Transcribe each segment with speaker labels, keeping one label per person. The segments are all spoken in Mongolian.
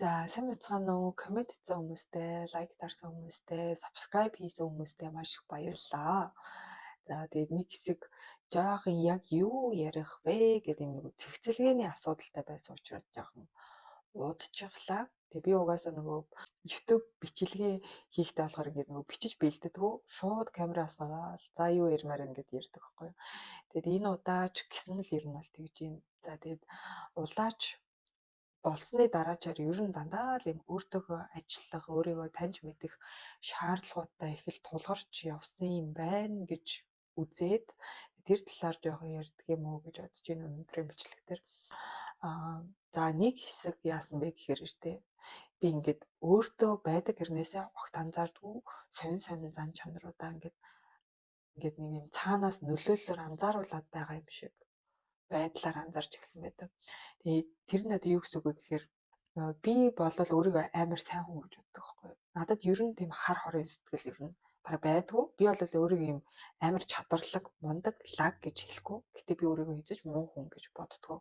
Speaker 1: За, сайн байцгаана уу? Коммент хийсэн хүмүүстээ, лайк дарсан хүмүүстээ, subscribe хийсэн хүмүүстээ маш их баярлалаа. За, тэгээд нэг хэсэг жоохон яг юу ярих вэ гэдэг юм нэг цэгцэлгээний асуудалтай байсан учраас жоохон удчихлаа. Тэгээ би угаасаа нөгөө YouTube бичлэгээ хийхдээ болохоор ингээд нөгөө бичиж бэлддэггүй, шууд камераас аваад за юу ярмаар ингээд ярьдаг байхгүй юу. Тэгээд энэ удаач гэсэн л ер нь бол тэгж юм. За, тэгээд улаач болсны дараачаар ер нь дандаа л юм өөртөөхөө ажиллах, өөрийгөө таньж мэдэх шаардлагуудтай их л тулгарч явсан юм байна гэж үзээд тэр талаар жоохон ярьдаг юм уу гэж бодож байна өнөөдрийн бичлэг дээр. За, нэг хэсэг яасан бэ гэхээр штэ би ингээд өөртөө байдаг хэрнээсээ огт анзаардгүй сонин сонин зан чанаруудаа ингээд нэг юм цаанаас нөлөөллөөр анзааруулад байгаа юм шиг байдлаар анзаарч эхэлсэн байдаг. Тэгээд тэр нь одоо юу гэсэн үг вэ гэхээр би болол өөрийгөө амар сайн хүн гэж боддог байхгүй юу. Надад ер нь тийм хар хорын сэтгэл ер нь бараг байдгүй. Би бол өөрийгөө юм амар чадварлаг, мундаг, лаг гэж хэлэхгүй. Гэтэ би өөрийгөө хэзээ ч муу хүн гэж боддгоо.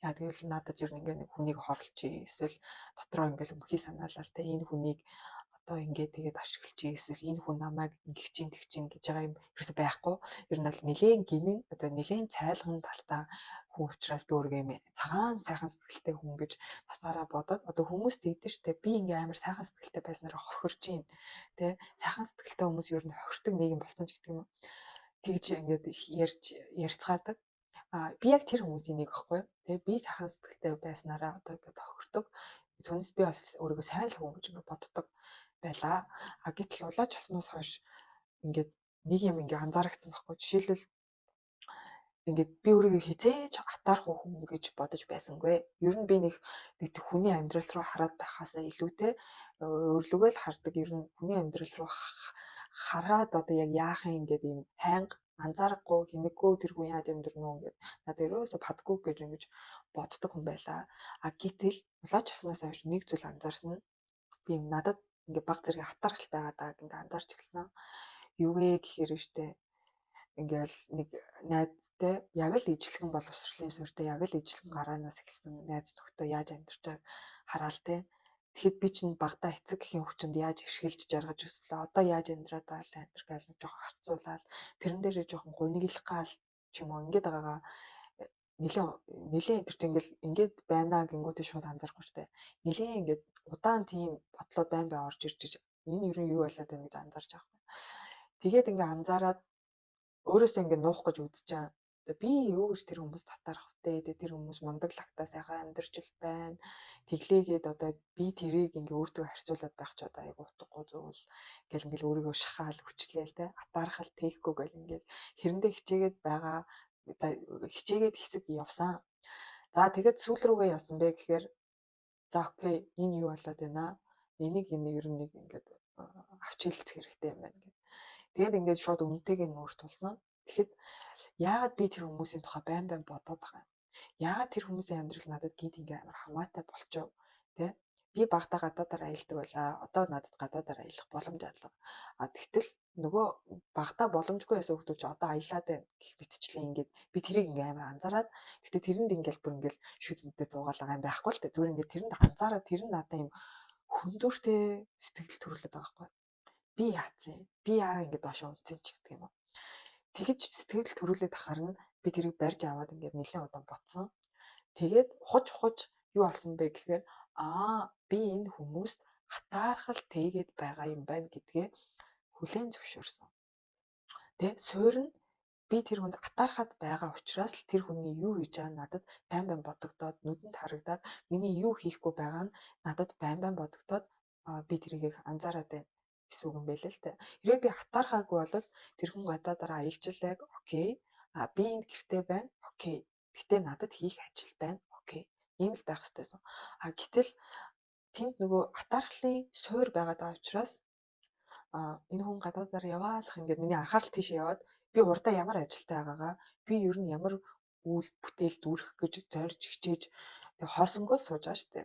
Speaker 1: Яа гэвэл надад ер нь ингээ нэг хүнийг хорлочих эсвэл дотроо ингээл өмхий санаалал те энэ хүнийг одоо ингээд тэгээд ашиглчих эсвэл энэ хүн намайг ингэх чинь тэг чинь гэж байгаа юм ерөөсөй байхгүй. Ер нь бол нэлээн гинэн, одоо нэлээн цайлган талтай хүн учраас би өөрийгөө юм цагаан сайхан сэтгэлтэй хүн гэж насаараа бодоод одоо хүмүүс тэгдэж штэ, би ингээ амар сайхан сэтгэлтэй байснараа хохирч юм тэ, сайхан сэтгэлтэй хүмүүс ер нь хохирдог нийгэм болсон ч гэдэг юм. Тэгж ингээд ярьж ярьцгаадаг. А би яг тэр хүмүүсийн нэг байхгүй юу? Тэ, би сайхан сэтгэлтэй байснараа одоо ингээд хохирдог. Түүнээс би бас өөрийгөө сайн л хүн гэж ингээд боддог байлаа. А гэтэл улаач болсноос хойш ингээд нэг юм ингээ анзаарчихсан байхгүй. Жишээлбэл, ингээд би өөрийгөө хэзээ ч атаархуу хүн гэж бодож байсангүй. Ер нь би нэг нэг хүний амьдрал руу хараад байхаасаа илүүтэй өөрлөгөө л хардаг. Ер нь хүний амьдрал руу хараад одоо яг яах юм ингээд ийм хайнга анзаарахгүй хинэггүй тэр хүн яаж амьдрна уу ингээд надад ерөөсө падгүй гэж ингэж боддог хүн байлаа. А гэтэл улаач болсноос хойш нэг зүйл анзаарсан нь би юм надад ингээ баг зэрэг атаархал байгаа даа ингээ анзаарч эхэлсэн. Юу вэ гэхээр штэ ингээл нэг найзтай яг л ижилхэн боловсролын суурьтай, яг л ижилхэн гараанаас эхэлсэн найз нөхдөд яаж амьдарч байгааг хараал те. Тэгэхэд би чинь багадаа эцэг эхийн хүчинд яаж эрхэлж жаргаж өслөө. Одоо яаж амьдраад байгаа л энэ гал жоохон харцуулаад тэрэн дээрээ жоохон гуниглах гал ч юм уу ингээд байгаагаа нэлээ нэлээ тэр чинь ингээл ингээд байна гингүүтээ шууд анзаарахгүй штэ. Нэлээ ингээд удаан тийм бодлоод байн байн орж ирж энэ ер нь юу болоод байна гэж анзаарч байгаа юм. Тэгээд ингээ анзаараад өөрөөсөө ингээ нуух гэж үзэж байгаа. Би юу гэж тэр хүмүүс татаарах вэ? Тэгээ тэр хүмүүс мундаг лагтаа сайхан амьдарч л байна. Тэглээгээд одоо би тэрийг ингээ өөртөө харьцуулаад байх ч одоо айгу утгагүй зүйл гэл ингээл өөрийгөө шахаал хүчлээл те атаархал тээхгүй гэл ингээл хэрэндээ хичээгээд байгаа, хичээгээд хэсэг явсан. За, тэгээд сүүл рүүгээ яасан бэ гэхээр за окей, энэ юу болоод байна? Энийг энэ ер нь нэг ингээд авч хэлцэх хэрэгтэй юм байна гэд. Тэгээд ингээд шууд үнэтэйг нь өөртүүлсэн. Тэгэхэд яагаад би тэр хүмүүсийн тухай байн байн бодоод байгаа юм? Яагаад тэр хүмүүсийн амьдрал надад гинт ингээ амар хамаатай болчихов? Тэ? Би багадаа гадаадаар аялдаг байлаа. Одоо надад гадаадаар аялах боломж алга. А тэгтэл нөгөө багадаа боломжгүй байсан хүмүүс чи одоо аялаад байна гэх мэтчлэн ингээд би тэрийг ингээ амар анзаараад, гэтээ тэрэнд ингээл бүр ингээл шүд мэдээ зуугаалгаа юм байхгүй л дээ. Зүгээр ингээд тэрэнд анзаараад тэр нь надад юм хөндөртэй сэтгэл төрүүлээд байгаа байхгүй. Би яатсан юм? Би яа ингээд доошоо унтсан ч гэдэг юм уу. Тэгэж сэтгэл төрүүлээд ахаар нь би тэрийг барьж аваад ингээд нэлээд удаан ботсон. Тэгээд ухаж ухаж юу болсон бэ гэхээр аа, би энэ хүмүүст атаархал тээгээд байгаа юм байна гэдгээ хүлээн зөвшөөрсөн. Тэ, суурь нь би тэр хүнд атаархаад байгаа учраас л тэр хүний юу хийж байгаа нь надад байн байн бодогдоод, нүдэнд харагдаад, миний юу хийхгүй байгаа нь надад байн байн бодогдоод би тэрийг анзаараад байна гэсэн үг юм байлээ л дээ. Хэрвээ би атаархаагүй бол тэр хүн гадаадаараа аялчлаа, окей. А би энд гэртээ байна, окей. Гэтэ надад хийх ажил байна, окей. Ийм л байх хэрэгтэйсэн. А гэтэл тэнд нөгөө атаархлын суурь байгаад байгаа учраас энэ хүн гадаадаар яваалах ингээд миний анхаарал тийшээ яваад би урдаа ямар ажилтай байгаагаа, би ер нь ямар үйл бүтээл дүүргэх гэж зорж хичээж тэг хоосонгоо сууж байгаа штэ.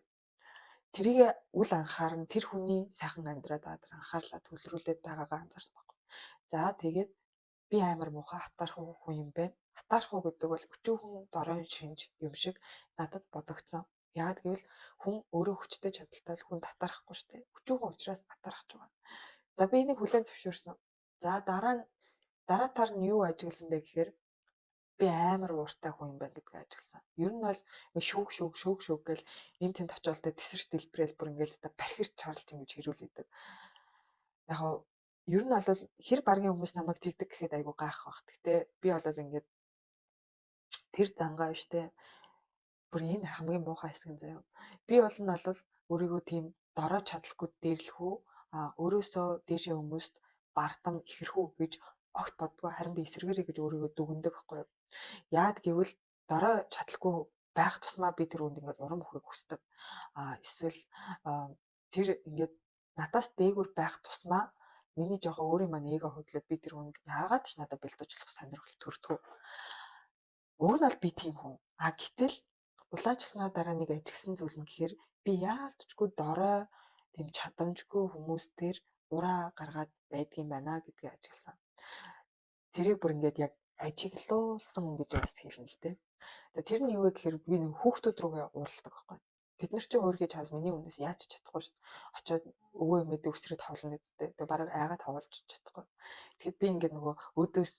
Speaker 1: Тэрийг үл анхааран тэр хүний сайхан амьдраад байгаа тэр анхаарлаа төвлөрүүлээд байгаагаа анзаарсан байхгүй. За, тэгээд би амар муухай атаархуу хүн юм байна. Атаархуу гэдэг бол өчүүхэн дорой шинж юм шиг надад бодогдсон. Яагаад гэвэл хүн өөрөө хүчтэй чадaltaй л хүн татарахгүй шүү дээ. Хүчүүхэн учраас атархаж байгаа. За би энийг хүлээн зөвшөөрсөн. За дараа нь дараатар нь юу ажигласан бэ гэхээр би амар ууртай хүн юм байна гэдгийг ажигласан. Ер нь бол шүүг шүүг шүүг шүүг гэл энэ тэнд очиод тэсэрч дэлбэрэл бүр ингээл та бархирч чарлж ингэж хэрүүлээдэг. Яг хав ер нь бол хэр баргийн хүмүүс намайг тэгдэг гэхэд айгу гайх бах. Гэтэ би бол ингээд тэр зангаа биш те. Бүр энэ хамгийн муухай хэсэг нь заяа. Би бол нь бол өөрийгөө тийм дорой чадалгүй дээрлэхүү, а өөрөөсөө дээшээ хүмүүст бардам ихэрхүү гэж огт боддгоо, харин би эсрэгээрээ гэж өөрийгөө дүгнэдэг байхгүй юу. Яад гэвэл дорой чадалгүй байх тусмаа би тэр хүнд ингээд урам өгөхийг хүсдэг. А эсвэл тэр ингээд надаас дээгүүр байх тусмаа миний жоохон өөрийн маань эго хөдлөөд би тэр хүнд яагаад ч надад бэлтуучлах сонирхол төрдөг. Уг нь бол би тийм хүн. А гэтэл улаажснаа дараа нэг ажигласан зүйл нь гэхээр би яалтчгүй дорой тийм чадамжгүй хүмүүс төр ураа гаргаад байдгийн байна гэдгийг ажигласан. Тэрийг бүр ингээд яг ажиглуулсан гэж бас хэлнэ л дээ. За тэр нь юу вэ гэхээр би нэг хүүхдүүд рүүгээ уурладаг байхгүй. Тэд нар чинь өөрийгөө чаас миний өмнөөс яаж ч чадахгүй шүү дээ. Очоод өвөө эмээдээ өсрээд ховлно үсттэй. Тэгээ бараг айгаад ховлж чадахгүй. Тэгэхэд би ингээд нөгөө өөдөөс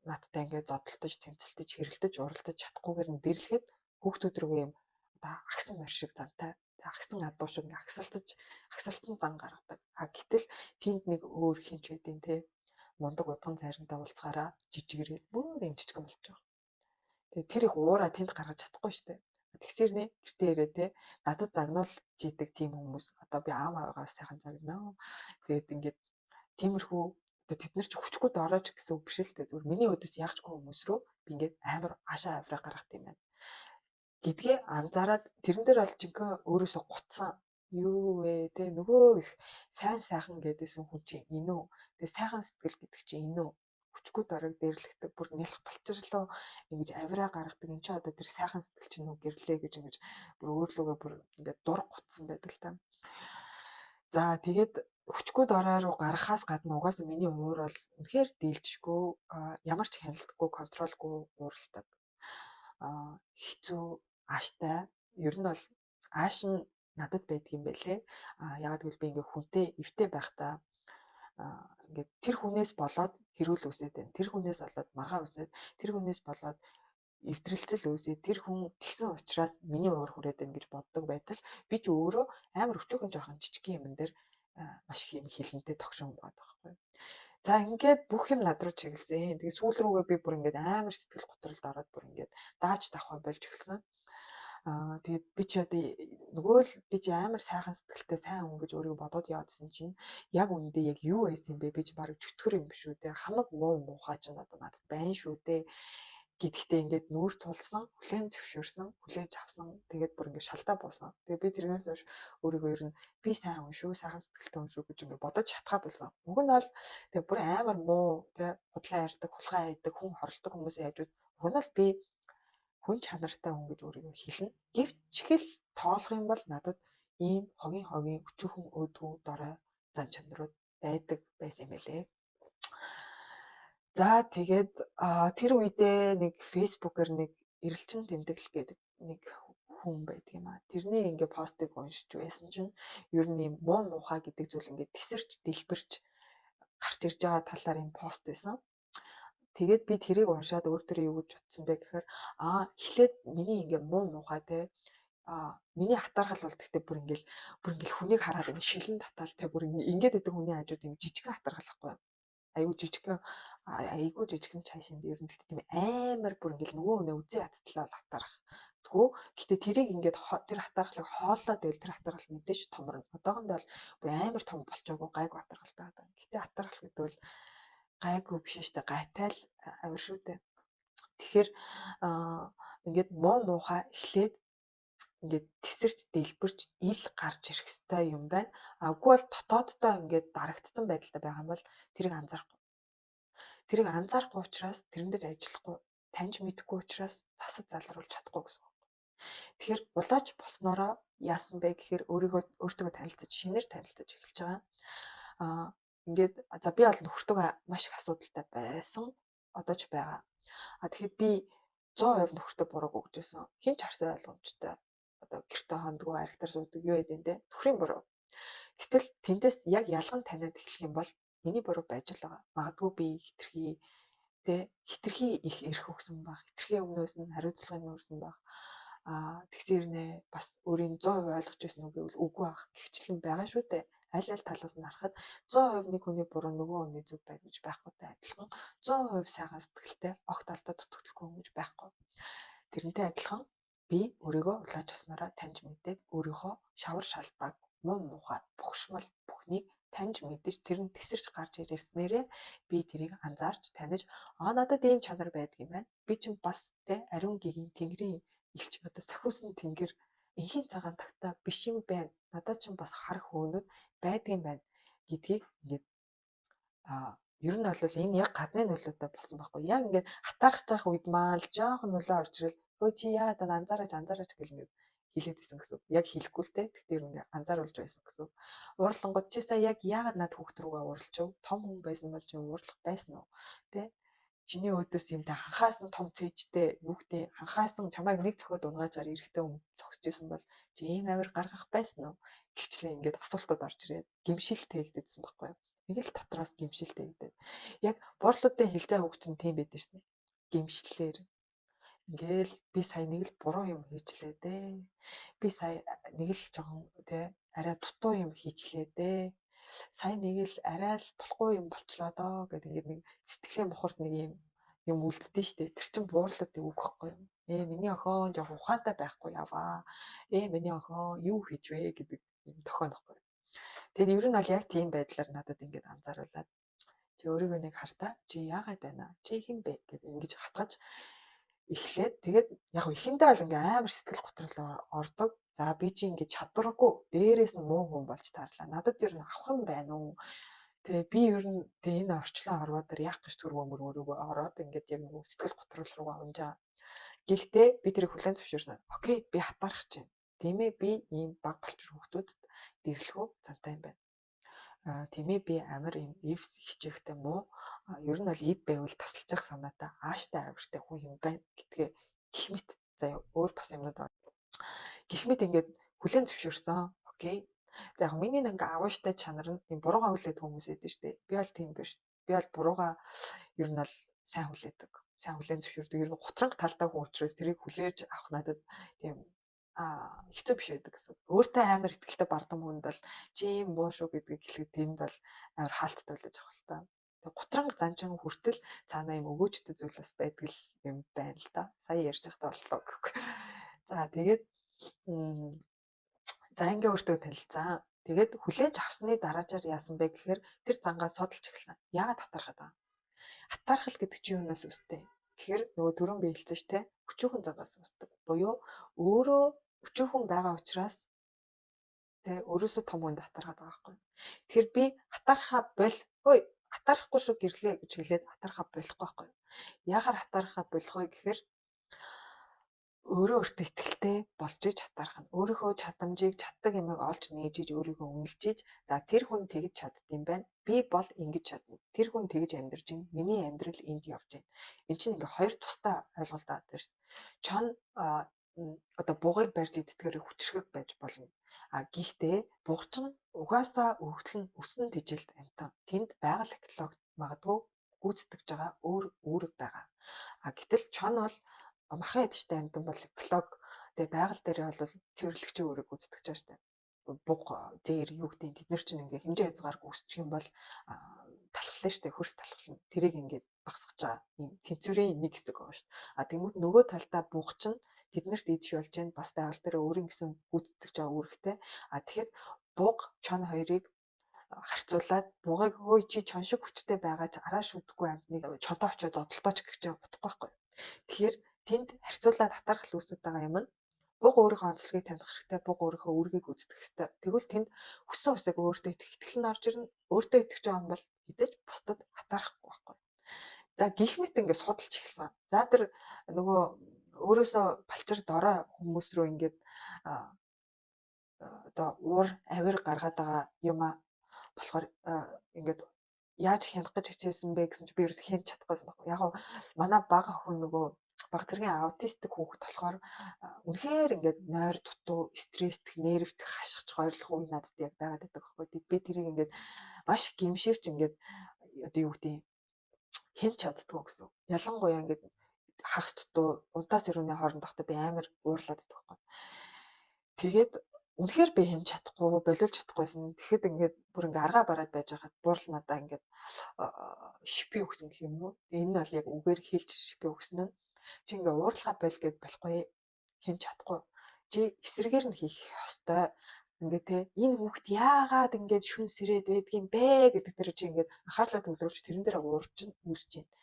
Speaker 1: надтай ингээд зодтолтож, тэмцэлтэж, хэрэлдэж, уралдаж чадахгүйгээр нь дэрлэхэд хүүхдүүд рүүгээ юм одоо агсан морь шиг зантай, агсан адуу шиг ингээд агсалтаж, агсалтан зан гаргадаг. А гэтэл тэнд нэг өөр хинч байдیں۔ те. Мундаг удган цайрантай уулзгаараа жижигрээд бүр юм жижигэн болж байгаа. Тэгээ тэр их уура тэнд гаргаж чадахгүй шүү дээ. Тэгсэр нэ гэртээ ирээ те надад загнуулж идэг тийм хүмүүс одоо би аав аагаа сайхан загнаа. Тэгээд ингээд тиймэрхүү одоо тэд нар ч хүчгүй доройч гэсэн үг биш л дээ. Зүгээр миний өдөөс яахчгүй хүмүүс рүү би ингээд амар аашаа авираа гаргах юм байна гэдгээ анзаараад тэрэн дээр бол жинхэнэ өөрөөсөө гутсан. Юу вэ те нөгөө их сайн сайхан гэдээсэн хүн чинь энэ үү? Тэгээ сайхан сэтгэл гэдэг чинь энэ үү? Хүчгүй доройг дээрлэхдэг бүр нялх балчрлоо ингэж авираа гаргадаг. Энд чи одоо тэр сайхан сэтгэл чинь үү гэрлээ гэж ингэж бүр өөрлөгөө бүр ингээд дур гутсан байдаг л та. За тэгээд хүчгүй дорой руу гаргахаас гадна угаасаа миний уур бол үнэхээр дийлдэшгүй, ямар ч хяналтгүй, контролгүй ууралдаг. Хэцүү, ааштай. Ер нь бол ааш нь надад байдаг юм байлээ. Яагаад гэвэл би ингээ хүнтэй эвтэй байхдаа ингээд тэр хүнээс болоод хэрүүл үүсээд байна. Тэр хүнээс болоод маргаа үүсээд, тэр хүнээс болоод эвдрэлцэл үүсээд, тэр хүн тэгсэн учраас миний уур хүрээд байна гэж боддог байтал би ч өөрөө амар өчүүхэн жоохон жижигхэн юмн дээр маш их юм хилэнтэй тогшин байгаа байхгүй. За ингээд бүх юм над руу чиглэсэн. Тэгээ сүүл рүүгээ би бүр ингээд амар сэтгэл готролд ороод бүр ингээд дааж тавхаа болж эхэлсэн. Тэгээд би чи одоо нөгөө л би чи амар сайхан сэтгэлтэй сайн хүн гэж өөрийгөө бодоод яваадсэн чинь яг үнэндээ яг юу байсан юм бэ? Би чи бараг чөтгөр юм биш үү те. Хамаг муу муухай чинь одоо надад байна шүү дээ гэдэгтээ ингээд нүүр тулсан, хүлээн зөвшөөрсөн, хүлээж авсан. Тэгээд бүр ингээд шалдаа буусан. Тэгээд би тэрнээс хойш өөрийгөө ер нь би сайн хүн шүү, сайхан сэтгэлтэй хүн шүү гэж ингээд бодож чадхаа болсон. Уг нь бол тэгээд бүр амар муу те худлаа ярьдаг, хулгай хайдаг, хүн хоролдог хүмүүсийн хажууд уг нь бол би хүн чанартай хүн гэж өөрийгөө хэлнэ. Гэвч чихэл тоолох юм бол надад ийм хогийн хогийн өчүүхэн өөдгүү дорой зан чанарууд байдаг байсан юм байлээ. За тэгээд тэр үедээ нэг фэйсбүүкээр нэг эрэлчин тэмдэглэл гэдэг нэг хүн байдаг юм аа. Тэрний ингээ постыг уншиж байсан чинь ер нь юм муу муухай гэдэг зүйл ингээ тэсэрч дэлбэрч гарч ирж байгаа талаар юм пост байсан. Тэгээд би тэрийг уншаад өөр төрөө юу гэж утсан бэ гэхээр эхлээд миний ингээ муу муухай те миний атаархал бол гэхдээ бүр ингээл хүнийг хараад ингээ шилэн татаал те бүр ингээд идэг хүний хажууд юм жижигхэн атаархал ахгүй. Айгуу жижигхэн айгуу жижигхэн чайшинд ер нь гэхдээ тийм амар бүр ингээл нөгөө хүнээ үзэн ядтлаа бол атаарх. Тгүү. Гэтэ тэрийг ингээд тэр атаархлыг хооллоод байвал тэр атаархал мэдээж томорно. Одоохондоо бол бүр амар том болчоогүй гайгүй атаархал байгаа. Гэтэ атаархал гэдэг бол гайгүй биш шүү дээ. Гайтай л авир шүү дээ. Тэгэхээр ингээд муу муухай эхлээд ингээд тэсэрч дэлбэрч ил гарч ирэх ёстой юм байна. А үгүй бол дотооддоо ингээд дарагдсан байдалтай байгаа юм бол тэрийг анзаарахгүй. Тэрийг анзаарахгүй учраас тэрэн дээр ажиллахгүй, таньж мэдэхгүй учраас засаж залруулж чадахгүй гэсэн үг. Тэгэхээр улаач болсноороо яасан бэ гэхээр өөрийгөө өөртөө танилцаж, шинээр танилцаж эхэлж байгаа. Ингээд за би бол нөхөртөө маш их асуудалтай байсан. Одоо ч байгаа. А тэгэхэд би 100% нөхөртөө бурууг өгч байсан. Хэн ч харсан ойлгомжтой. одоо гэртээ хондгоо архитар суудаг юу гэдэг те. Нөхрийн буруу. Гэтэл тэндээс яг ялган таниад эхлэх юм бол миний буруу байж л байгаа. Магадгүй би хитрхи тэ хитрхи их эрх өгсөн байх. Хитрхи өмнөөс нь хариуцлагыг нүүрсэн байх. Тэгсэрнэ бас өөрийн 100% ойлгож байсан үг гэвэл үгүй байх гихчлэн байгаа шүү дээ. Аль аль талаас нь харахад 100% нэг хүний буруу нөгөө хүний зөв байна гэж байхгүйтэй адилхан 100% сайхан сэтгэлтэй огт алдаа дутагдaltaгүй хүн гэж байхгүй. Тэрнтэй адилхан би өөрийгөө улааж авсанараа таньж мэдээд өөрийнхөө шавар шалбааг, муу муухай, бухшмал бүхнийг таньж мэдэж тэр нь тесэрч гарч ирснээрээ би тэрийг анзаарч таних надад ийм чанар байдаг юм байна. Би чинь бас тэ ариун гэгийн тэнгэрийн элч одоо сахиусан тэнгэр энхийн цагаан тагтаа биш юм байна. Надад чинь бас хар хөөнүүд байдаг юм байна гэдгийг ингээд ер нь бол энэ яг гадны нөлөөтэй болсон байхгүй. Яг ингээд хатаарч явах үед маа л жоохон нөлөө орж ирэл өө чи яагаад анзаараач анзаараач гэл ингээд хэлээд исэн гэсэн. Яг хэлэхгүй л те. Тэгтээ ер нь анзааруулж байсан гэсэн. Уурлангууд чи сая яг яагаад над хүүхд рүүгээ уурлчих вэ? Том хүн байсан бол чи уурлах байсан уу? Тэ? Чиний өөдөөс юм та ханхаасан том цээжтэй юу гэдэг ханхаасан чамайг нэг цохиод унгаажаар эрэхтэй хүн зогсож исэн бол чи ийм авир гаргах байсан уу? Гэгчлээ ингээд асуултууд орж ирээд гимшил тээгдэдсэн байхгүй юу? Нэг л дотроос гимшил тээгдээд. Яг буурлуудын хэлж байгаа үг чинь тийм байдаг шнэ. Гимшлэр ингээл би сая нэг л буруу юм хийчлээ дээ. Би сая нэг л жоохон тэ арай дутуу юм хийчлээ дээ. Сая нэг л арай л болохгүй юм болчлоо доо гэдэг ингээд нэг сэтгэлийн мухарт нэг юм юм үлддэн штэ. Тэр чин буурлуудын үг байхгүй юу? Миний охин жоохон ухаантай байхгүй яваа. Миний охин юу хийж вэ гэдэг юм тохион байхгүй юу? Тэгээд ер нь бол яг тийм байдлаар надад ингээд анзааруулад чи өөрийгөө нэг хартаа чи яагаад байна? Чи хэн бэ гэд ингэж хатгаж эхлээд тэгээд яг эхэндээ бол ингээ амар сэтгэл готрол ордог. За би чи ингээ чадваргүй дээрээс нь муу хүн болж таарлаа. Надад ер нь авах юм байна уу? Тэгээ би ер нь тэгээ энэ орчлон орвоо дээр яах гэж түр бөмбөр өөрийгөө ороод ингээд яг нэг сэтгэл готрол руугаа унжаа. Гэхдээ би тэрийг хүлээн зөвшөөрсөн. Окей, би хатаарах чинь. Тийм ээ, би ийм баг балчир хүүхдүүдэд дэрлэхүү зантай юм байна. Тийм ээ, би амар ийм эвс хичээхтэй муу. Ер нь бол ив байвал тасалчих санаатай ааштай авиртай хүн юм байна гэдгээ гэх мэт заяа өөр бас юмнууд байна. Гэх мэт ингээд хүлээн зөвшөөрсөн. Окей. За яг миний нэг агууштай чанар нь юм буруугаа хүлээдэг хүмүүс байдаг шүү дээ. Би бол тийм биш. Би бол буруугаа ер нь бол сайн хүлээдэг. Сайн хүлээн зөвшөөрдөг. Ер нь гутранг талтай хүн учраас тэрийг хүлээж авах надад тийм хэцүү биш байдаг гэсэн. Өөртөө амар ихтэй бардам хүнд бол чи ийм муу шүү гэдгийг хэлэхэд тэнд бол амар хаалттай үлээж авах л та. Тэг гутранг занчин хүртэл цаанаа юм өгөөжтэй зүйл бас байдаг л юм байна л да. Сая ярьж байхдаа боллоо гэхгүй. За тэгээд за ингээ өөртөө танилцсан. Тэгээд хүлээж авсны дараачаар яасан бэ гэхээр тэр зангаа судалж эхэлсэн. Яагаад хатаархаад байгаа? Хатаархал гэдэг чинь юунаас үүсдэг? Гэхээр нөгөө түрүүн би хэлсэн шүү дээ. Өчүүхэн зангаас үүсдэг. Буюу өөрөө өчүүхэн байгаа учраас тэ өөрөөсөө том хүнд хатаархаад байгаа байхгүй. Тэгэхээр би хатаархаа бол ой хатаарахгүй шүү гэрлээ гэж хэлээд хатаархаа болохгүй байхгүй. Яагаар хатаархаа болох вэ гэхээр өөрөө өөртөө итгэлтэй болж иж хатаарх нь. Өөрийнхөө чадамжийг чаддаг юмыг олж нээж иж өөрийгөө үнэлж иж за тэр хүн тэгж чаддсан байна. Би бол ингэж чадна. Тэр хүн тэгж амьдарч байна. Миний амьдрал энд явж байна. Энд чинь ингээ хоёр тустай ойлголт авдаг шүү дээ. Чон одоо бугыг барьж иддгээр хүчрхэг байж болно. А гэхдээ буг чинь угаасаа өгтөл нь өсөн тэжээлд амтан. Тэнд байгаль экологи магадгүй гүйцэтгэж байгаа өөр үүрэг байгаа. А гэтэл чон бол махан эдштэй амьтан бол эколог тэгээ байгаль дээр бол цэвэрлэгчийн үүрэг гүйцэтгэж байгаа шүү дээ. Буг, зээр юу гэдэг тэд нар чинь ингээ хэмжээ хязгааргүй өсчих юм бол талхлаа шүү дээ, хөрс талхлна. Тэрийг ингээд багасгаж байгаа юм тэнцвэрийн нэг хэсэг байгаа шүү дээ. А тэгмүүд нөгөө талдаа буг чинь тэднэрт идэж болж байна. Бас байгаль дээр өөрийн гэсэн гүйцэтгэж байгаа үүрэгтэй. А тэгэхэд буг чон хоёрыг харьцуулаад бугыг хөөе чи чон шиг хүчтэй байгаа ч араа шүдэхгүй амьтныг чонтоо очиод зодолтооч гэх чинь утгагүй байхгүй. Тэгэхээр тэнд харьцуулаад хатаархал үүсэж байгаа юм нь буг өөрийнхөө онцлогийг таних хэрэгтэй, буг өөрийнхөө үүргийг гүйцэтгэх хэрэгтэй. Тэгвэл тэнд хүссэн үсэг өөртөө итгэх итгэл нь орж ирнэ. Өөртөө итгэж байгаа юм бол хэзээ ч бусдад хатаарахгүй байхгүй. За гих мэт ингээд судалж эхэлсэн. За тэр нөгөө өөрөөсөө балчир дорой хүмүүс рүү ингээд одоо уур авир гаргаад байгаа юм а болохоор ингээд яаж хянах гэж хичээсэн бэ гэсэн чи би ерөөсө хянч чадахгүйсэн байхгүй. Яг манай бага охин нөгөө Баг зэргийн аутистик хүүхэд болохоор үнэхээр ингээд нойр дутуу, стресстэх, нервтэх, хашгич гоёрлох үе надад яг байгаад байдаг байхгүй. Би тэрийг ингээд маш гимшивч ингээд одоо юу гэдэг хэмж чаддгүй гэсэн. Ялангуяа ингээд хагас дутуу унтаас ирүүний хооронд тогтоо би амар уурлаад байдаг байхгүй. Тэгээд үнэхээр би хэмж чадахгүй, болиулж чадахгүйсэн. Тэгэхэд ингээд бүр ингээ аргаа бараад байж байхад буурал надаа ингээд шипи өгсөн гэх юм уу. Энэ нь бол яг үгээр хэлж шипи өгсөн нь чи ингээ уурлахаа боль гэд болохгүй, хэмж чадахгүй. Чи эсрэгээр нь хийх ёстой. Ингээ те энэ хүүхд яагаад ингээд шүн сэрээд байдгийм бэ гэдэг тэр чи ингээд анхаарлаа төвлөрүүлж тэрэн дээр уурч үүсэж байна.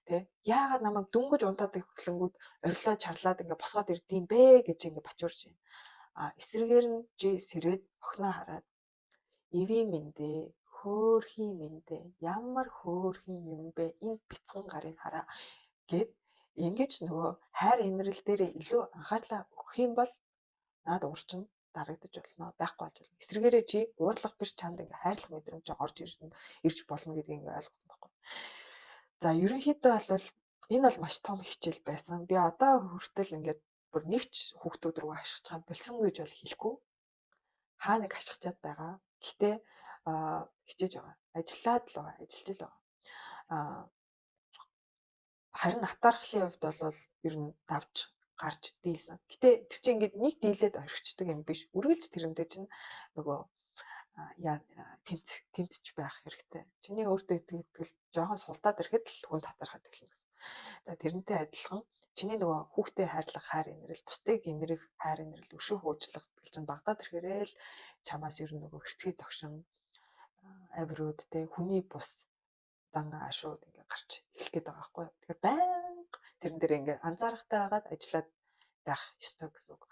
Speaker 1: Тэ яагаад намайг дөнгөж унтаад эхлэнгүүт орилоо чарлаад ингээ босгоод ирдийм бэ гэж ингээ бачуурч байна. А эсрэгээр нь чи сэрээд охиноо хараад ивийн мэндэ, хөөрхийн мэндэ, ямар хөөрхийн юм бэ? Энэ бяцхан гарыг хараа гэд ингэж нөгөө хайр инрэл дээр илүү анхаарлаа өгөх юм бол наад уурчин дарагдаж болно, байхгүй болж болно. Эсрэгээрээ чи уурлах биш чамд ингээ хайрлах мэдрэмж орж ирж болно гэдгийг ингээ ойлгосон байхгүй. За ерөнхийдөө бол энэ бол маш том хичээл байсан. Би одоо хүртэл ингээд бүр нэг ч хүүхдүүд рүү хашгич байгаа болсон гэж бол хэлэхгүй. Хаа нэг хашгичаад байгаа. Гэхдээ хичээж байгаа. Ажиллаад л байгаа. Ажиллаж л байгаа. Харин атаархлын хувьд бол ер нь давж гарч дийлсэн. Гэтэ тэр чинь ингээд нэг дийлээд орхичдаг юм биш. Үргэлж тэрэндээ чинь нөгөө яа тэмцэж байх хэрэгтэй. Чиний өөртөө итгэл жоохон султаад ирэхэд л хүн татархаад эхэлнэ гэсэн. За тэрнтэй адилхан чиний нөгөө хүүхдээ хайрлах хайр инрэл, бусдыг инрэх хайр инрэл, өшөөх уучлах сэтгэл чинь багадаад ирэхээрээ л чамаас ер нь нөгөө хэрцгий тогшин авирууд те хүний бус зан ашууд ингээ гарч эхлэх гээд байгаа байхгүй юу. Тэгэхээр байнга тэрэн дээр ингээ анзаарахтай байгаад ажиллаад байх ёстой гэсэн үг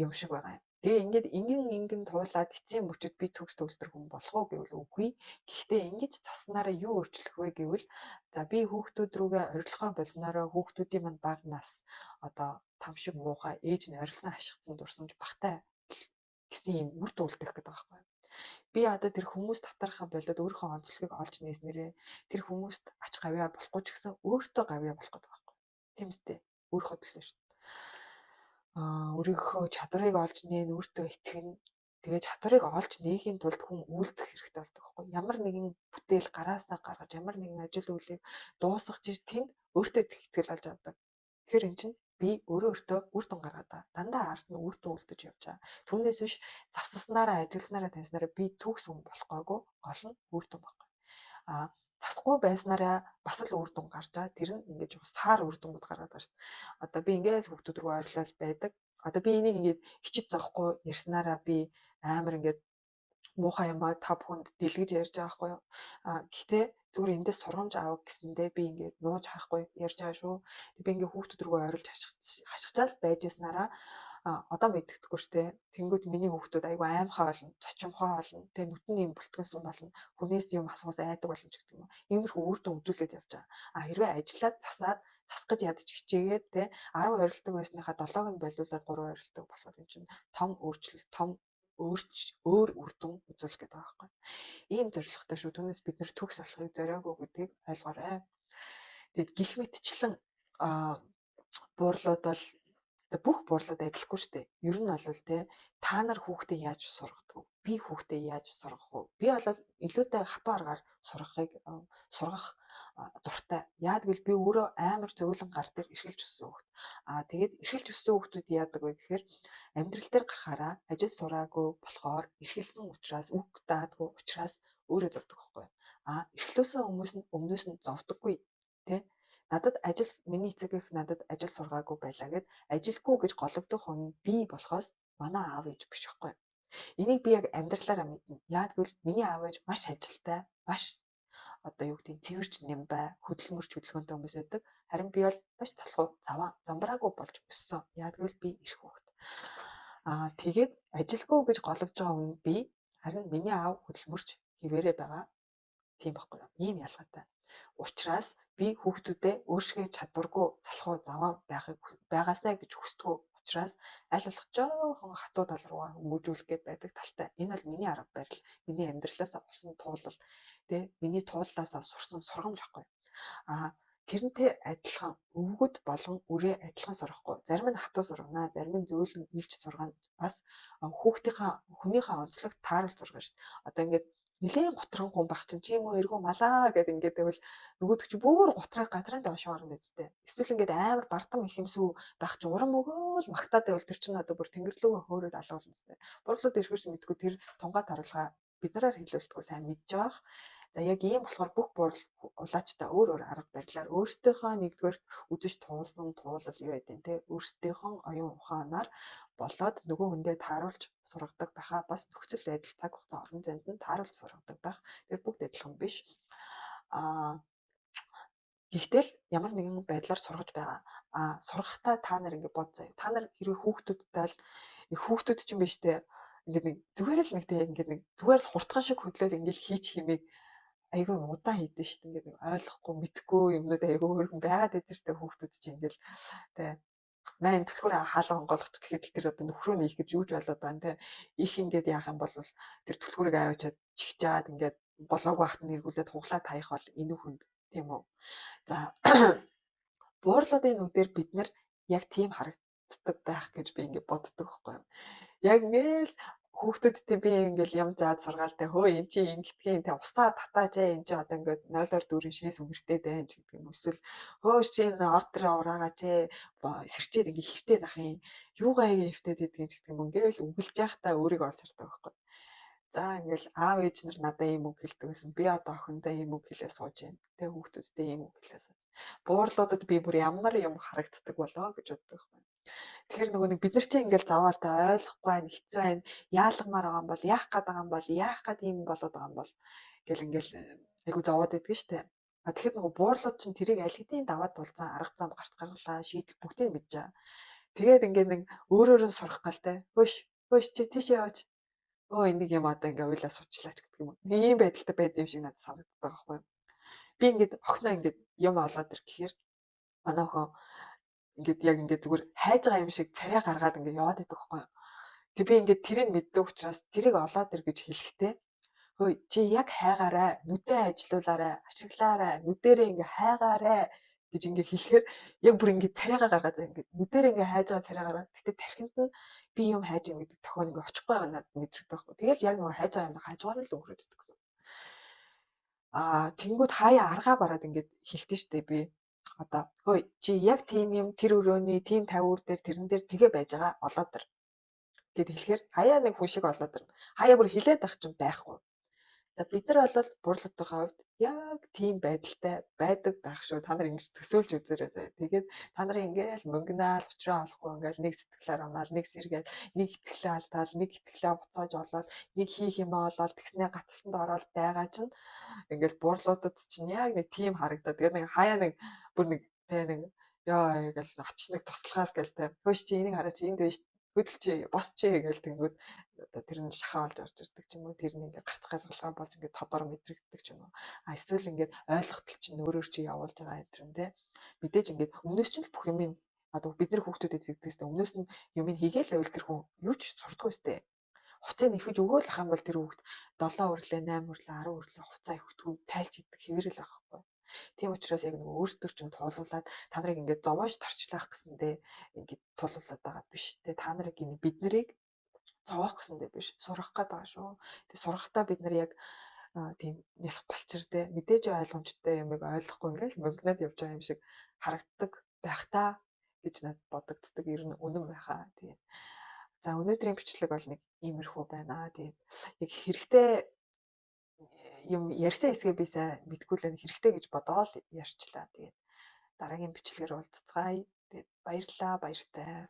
Speaker 1: юм шиг байгаа юм. Тэгээ ингээд ингэн ингэн туулаад эцсийн мөчөд би төгс төгөлдөр хүн болох уу гэвэл үгүй. Гэхдээ ингэж заснараа юу өөрчлөх вэ гэвэл за би хүүхдүүд рүүгээ орилгоо болсноороо хүүхдүүдийн манд бага нас одоо там шиг муухай ээж нь орилсон хашгицсан дурсамж багтай гэсэн юм үр дүн үлдээх гэдэг байгаа байхгүй юу. Би одоо тэр хүмүүс татархаа болоод өөрийнхөө онцлогийг олж нээснээрээ тэр хүмүүст ач гавьяа болохгүй ч гэсэн өөртөө гавьяа болох гэдэг байгаа байхгүй юу. Тийм үстэй. Өөрийнхөө төлөө шүү дээ. Өөрийнхөө чадварыг олж нээн, өөртөө итгэн. Тэгээ чадварыг олж нээхийн тулд хүн үйлдэх хэрэгтэй болдог байхгүй юу. Ямар нэгэн бүтээл гараасаа гаргаж, ямар нэгэн ажил үйлийг дуусгах чинь тэнд өөртөө итгэл олж авдаг. Тэгэхээр эн чинь би өөрөө өөртөө үр дүн гаргаад байгаа. Дандаа ард нь үр дүн үлдэж явж байгаа. Түүнээс биш засаснараа, ажилласнараа, таньснараа би төгс хүн болохгүйг гол нь үр дүн байхгүй. Засахгүй байснараа бас л үр дүн гарч байгаа. Тэр нь ингээд саар үр дүнгууд гаргаад байгаа шүү дээ. Одоо би ингээд хүүхдүүд рүү ойрлол байдаг. Одоо би энийг ингээд хичиж зовхгүй ярьснараа би амар ингээд муухай юмаа та бүхэнд дэлгэж ярьж байгаа байхгүй юу. Гэхдээ зүгээр эндээс сургамж аав гэсэндээ би ингээд нууж хаахгүй ярьж байгаа шүү. Би ингээд хүүхдүүд рүүгээ ойрлж хашгичаал байж яснараа одоо мэддэхгүй шүү дээ. Тэнгүүд миний хүүхдүүд айгүй аймхай болно, зочимхой болно, тэгээ нүтэн юм бүлтгэнсэн болно, хүнээс юм асуус айдаг болно ч гэдэг юм уу. Иймэрхүү үр дүн үзүүлээд явж байгаа. Хэрвээ ажиллаад засаад засах гэж ядаж хичээгээд те 10 ойролдог байсныхаа 7-ыг нь болиулаад 3 ойролдог болохоор энэ чинь том өөрчлөлт, том өөр үр дүн үзүүлэх гэдэг байгаа байхгүй. Ийм зорилготой шүү. Түүнээс бид нэр төгс болохыг зориогүй гэдгийг ойлгоорой. Тэгээд гих мэтчлэн буурлууд бол бүх буурлууд адилгүй шүү дээ. Ер нь бол те та нар хүүхдээ яаж сургадаг вэ? Би хүүхдээ яаж сургах вэ? Би бол илүүтэй хатуу аргаар сургах дуртай. Яад гэвэл би өөрөө амар зөөлөн гар дээр эрхэлж өссөн хүүхэд. Тэгээд эрхэлж өссөн хүүхдүүд яадаг вэ гэхээр амьдрал дээр гарахаараа ажил сураагүй болохоор эрхэлсэн учраас үг даадгүй учраас өөрөө зовдөг байхгүй юу? Эрхлөөсөн хүмүүс нь өмнөөс нь зовдоггүй тэ. Надад ажил миний эцэг эх надад ажил сургаагүй байлаа гэд ажилгүй гэж гологдох хүн би болохоос манай аав ээж биш байхгүй юу? Энийг би яг амьдралаараа мэднэ. Яад гэвэл миний аав ээж маш ажилтай, маш одоо юу гэдэг цэвэрч нямбай, хөдөлмөрч хөдөлгөөнтэй хүмүүс байдаг. Харин би бол маш толгой заваа замбраагүй болж өссөн. Яад гэвэл би эрх хүүхэд. Тэгээд ажилгүй гэж гологдож байгаа хүн би, харин миний аав хөдөлмөрч хэвээрээ байгаа. Тийм байхгүй юу? Ийм ялгаатай. Учираас би хүүхдүүдэд өөрсгөө чадваргүй залхуу заваа байхыг байгаасай гэж хүсдэг. Учираас аль болох жоохон хатуу тал руугаа хөнгөжүүлэх гээд байдаг талтай. Энэ бол миний арга барил, миний амьдралаас олсон туулал, тэ миний тууллаасаа сурсан сургамж байхгүй юу? Тэрнтэй адилхан өвгөд болон үрээ адилхан сургахгүй. Зарим нь хатуу сургана, зарим нь зөөлөн илж сургана. Бас хүүхдийнхаа хүнийхээ онцлогт тааруулж сургана шүү дээ. Одоо ингээд нэлээн гутран хүн байх чинь чи юм уу эргүү малаа гэд ингээд байвал нөгөөдөг чи бүр гутраа газрын доош орно үстэй. Эсвэл ингээд амар бардам ихэмсүү байх чи урам өгөөл магтаад байвал тэр чинь одоо бүр тэнгэрлүүгөө хөөрөөд алгуулна үстэй. Борлууд ирэхээс мэдгүй тэр тунгаа таруулгаа бид нараар хэлүүлдэггүй сайн мэдж байгаа. За яг ийм болохоор бүх бурал улаачтай өөр өөр арга барилаар өөрсдийнхөө нэгдүгээрт үзэж туулсан туулал юу гэдэг те өөрсдийнхөө оюун ухаанаар болоод нөгөө хүндээ тааруулж сургадаг байхаа бас нөхцөл байдал цаг хугацаа орон зайд нь тааруулж сургадаг байх. Тэр бүгд адилхан биш. Гэхдээ л ямар нэгэн байдлаар сургаж байгаа. Сургахдаа та нар ингэ бод заяа. Та нар хэрвээ хүүхдүүдтэй л хүүхдүүд чинь биш те ингээд нэг зүгээр л нэг те ингээд нэг зүгээр л хурдхан шиг хөдлөөд ингээд хийчих юмыг айгүй удаан хийдэж шүү дээ. Ингээд нэг ойлгохгүй мэдхгүй юмнууд айгүй өөрхөн байгаад байдаг шүү дээ хүүхдүүд чинь ингээд те маань түлхүүр хаалга онгойлгоч гэхэд л тэр одоо нөхрөө нөх гэж юуж болоод байна те. Их ингээд яах юм бол тэр түлхүүрийг аваачаад чигчаад ингээд болоогүй байхад нь эргүүлээд хуглаа таях бол энэ хүнд тийм үү. За буурлуудын нүдээр бид нар яг тийм харагддаг байх гэж би ингээд боддог байхгүй юу. Яг ингээл хүүхдүүдтэй би ингээл юм заад сургаалтай хөө эн чи ингэдгийн тэ усаа татаач ээ эн чи одоо ингээд 0-оор 4 шээс үгэртэй дайн ч гэдэг юм эсвэл хөө чи энэ ордер ураагач ээ сэрчээд ингээд хөвтөөд ах юм юугаа ингээ хөвтөөд идэгин ч гэдэг юм ингээл үгэлж явахдаа өөрийгөө олж хардаг байхгүй. За ингээл аав ээж нар надад ийм үг хэлдэг байсан. Би одоо охиндоо ийм үг хэлээ сууж байна. Тэ хүүхдүүдтэй ийм үг хэлээ сууж. Буурлуудад би бүр ямар юм харагддаг болоо гэж боддог байхгүй. Тэгэхээр нөгөө нэг бид нар чинь ингээл заваал та ойлгохгүй байна, хэцүү байна, яалгамаар байгаа юм бол, яах гээд байгаа юм бол, яах гээд ийм болоод байгаа юм бол гэл ингээл айгу зовоод идэгэн штэ. А тэгэхээр нөгөө буурлууд чинь тэрийг аль хэдийн даваад тулцсан арга зам гарц гаргалаа, шийдэл бүгдийг мэдж байгаа. Тэгээд ингээд нэг өөрөөр нь сурах гал те. Хөөш, хөөш чи тийшээ яваач. Өө энийг юм одоо ингээ уйлаа суучлаач гэдэг юм уу. Ийм байдалтай байд юм шиг надад санагддаг байхгүй юу. Би ингээд охиноо ингээд юм олоод ир гэхээр манай охин ингээд яг ингээд зүгээр хайж байгаа юм шиг царай гаргаад ингээд яваад идэх байхгүй юу. Тэг би ингээд тэрийг мэддэг учраас тэрийг олоод ир гэж хэлэхдээ хөөе чи яг хайгаарай, нүдээ ажилуулаарай, ашиглаарай, нүдэрээ ингээд хайгаарай гэж ингээд хэлэхээр яг бүр ингээд царайгаа гаргаад ингээд нүдэрээ ингээд хайж байгаа царай гаргаад гэтээ тархинд нь би юм хайж ийн гэдэг тохион ингээд очихгүй байгаа надад мэдрэгдэх байхгүй. Тэгэл яг нөгөө хайж байгаа юм хажуугаар нь л өнгөрөөд идэх гэсэн. Тэнгүүд хаяа аргаа бараад ингээд хэлтэн штэ би одоо хөөе чи яг тийм юм тэр өрөөний тийм тавиур дээр тэрэн дээр тэгээ байж байгаа олоод ир гэд хэлэхээр хаяа нэг хүн шиг олоод ирнэ. Хаяа бүр хилээд ах чинь байхгүй. За бид нар бол бурлалтынхаа хувьд яг тийм байдалтай байдаг байх шүү. Та нар ингэж төсөөлж үзээрэй заяа. Тэгээд та нарын ингээл мөнгөнаал учраа олохгүй ингээл нэг сэтгэлээр унаал, нэг сэргээл, нэг итгэлээ алдаал, нэг итгэлээ буцааж олоод, нэг хийх юм олоод тэгснээ гацалтанд ороод байгаа чинь ингээл бурлуудад чинь яг нэг тийм харагдаад. Тэгээд нэг хаяа нэг бүр нэг тэ нэг ёо гэл очиж нэг туслахаас гэл тэ. Хөөш чи энийг хараач энд биш хөдөлч босч гэл тэнгүүд одоо тэр нь шахаа болж орж ирдэг ч юм уу, тэр нь ингээ гарц гаргалгаа болж ингээ тодор мэдрэгддэг ч юм уу. А эсвэл ингээд ойлголтол чинь өөрөөр чи явуулж байгаа юм тэр те. Мэдээж ингээд өмнөөс чинь л бүх юм одоо бид нар хүүхдүүдэд тэгдэг шүү дээ. Өмнөөс нь юм хийгээл байвал тэр хүн юу ч сурдаггүй шүү дээ. Хувцыг нэхэж өгөөл ах юм бол тэр хүүхд 7 өрлөө, 8 өрлөө, 10 өрлөө хувцаа ихэвтгүү тайлж идэх хэвээрэл байгаа байхгүй. Тийм учраас яг нэг өөрсдөр чинь туулуулад та нарыг ингээд зовоож тарчлаах гэсэндээ ингээд туулуулад байгаа биш. Тэгээ та нарыг энэ бид нарыг зовоох гэсэндээ биш, сургах гээд байгаа шүү. Тэгээ сургахдаа бид нар яг тийм нялх балчир те мэдээж ойлгомжтой юмыг ойлгохгүй ингээл мөнгнөд явж байгаа юм шиг харагддаг байх та гэж надад бодогддог. Ер нь үнэн байхаа. Тэгээд за өнөөдрийн бичлэг бол нэг иймэрхүү байна. Тэгээд яг хэрэгтэй юм ярьсан хэсгээ би сайн мэдгүй л хэрэгтэй гэж бодоол ярьчлаа. Тэгээд дараагийн бичлэгээр уулзцгаая. Тэгээд баярлалаа, баяртай.